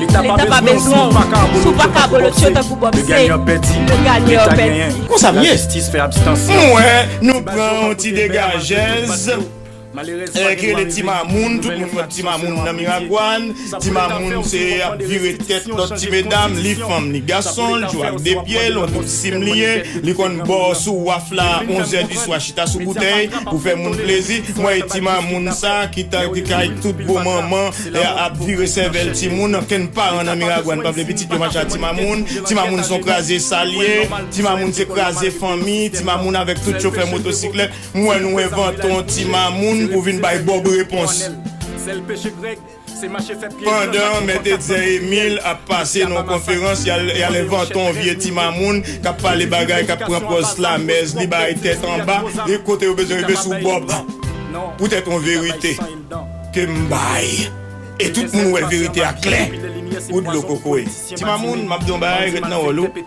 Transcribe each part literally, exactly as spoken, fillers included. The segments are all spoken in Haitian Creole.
Leta pa bezwen w si w pa ka abolotcho tankou Bob Sey. Yo ganye, yo pèdi. Konsa m ye. M wè nou pran yon ti degajèz. Ki rele Ti Mamoun, tout moun konn Ti Mamoun nan Miragwàn. Ti Mamoun se ap vire tèt lòt ti medam, li fanm, li gason, l jwe ak de pye l, yon tout sim li ye, li konn bò sou waf la, onzè di swa, chita sou boutèy pou fè moun plezi. M wè Ti Mamoun sa ki ta ki kay tout gwo manman ap vire sèvèl timoun, okenn paran nan Miragwàn pa vle pitit yo mache a Ti Mamoun. Ti Mamoun se yon kraze sa l ye. Ti Mamoun se kraze fanmi. Ti Mamoun avèk tout chofè motosiklèt. M wè nou envante yon Ti Mamoun pou vin bay Bob repons. Pandan Mèt Etzer Emile ap pase nan yon konferans, y al, y al envante yon vye Ti Mamoun k ap pale bagay, k ap pran pòz slamèz, li bay tèt anba, e kote yo bezwen rive sou Bob. Poutèt yon verite ke m bay. E tout moun wè verite a klè. Ou dlo kokoye. Ti Mamoun, m ap di yon bagay, ret nan wòl ou.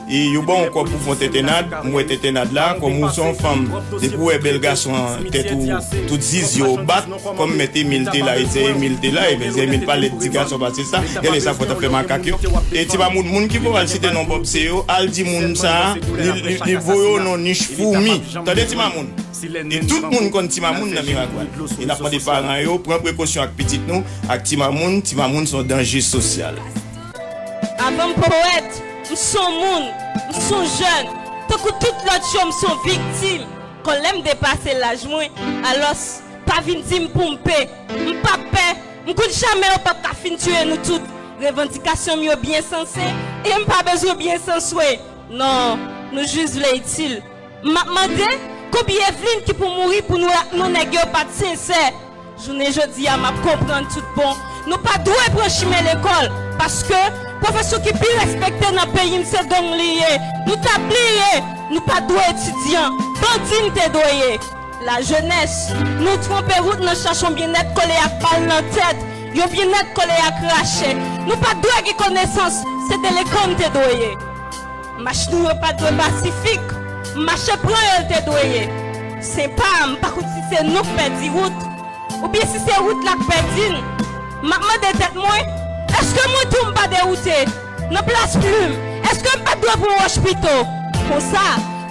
E yo ba w yon kòb pou fè yon tentennad, m wè tentennad la, kòm ou se yon fanm, depi w wè bèl gason an, tèt ou, tout zizye w bat, kòm Mèt Emil te la, Etzer Emil te la, e Etzer Emil pa lèd di gason pase sa, genlè sa fò t ap fè makak yo. E Ti Mamoun, moun ki voye al site non Bob se yo, al di moun sa, li, li, li voye w nan nich foumi. Tande Ti Mamoun. E tout moun konn Ti Mamoun nan Miragwàn. E n ap mande paran yo, pran prekosyon ak pitit nou, ak Ti Mamoun, Ti Mamoun se yon danje sosyal. Avan m powèt, m se yon moun, m se yon jèn, tankou tout lòt yo, m se yon viktim. Kon lè m depase laj mwen, alòs, pa vin di m pou m pe. M p ap pè, m konn jamè yo p ap ka fin tiye nou tout. Revandikasyon m yo byen sanse, e m pa bezwen byen sanswe. Non, nou jis vle itil. M ap mande, konbyen Evelyn ki pou mouri pou nou ak nou nèg yo pa t sensè? Jounen jodi a, m ap konprann tout bon. Nou pa dwe pran chimen lekòl, paske pwofesè ki pi respekte nan peyi m se gang li ye. Nou ta bliye, nou pa dwe etidyan, bandi n te dwe ye. Lajenès, nou twonpe wout nan chache yon byennèt kole ak bal nan tèt, yon byennèt kole ak rache. Nou pa dwe gen konesans, se delenkan n te dwe ye. Mach nou yo pa dwe pasifik. Mache pran yo l te dwe ye. Senpa, m pa konn si se nou k pèdi wout, oubyen si se wout la k pèdi n. M ap mande tèt mwen, èske mwen tou m pa dewoute? Nan plas plim, èske m pa t dwe pran wòch pito? Konsa,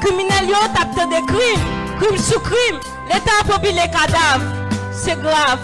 kriminèl yo t ap tande krim, krim sou krim, Leta ap anpile kadav. Se grav.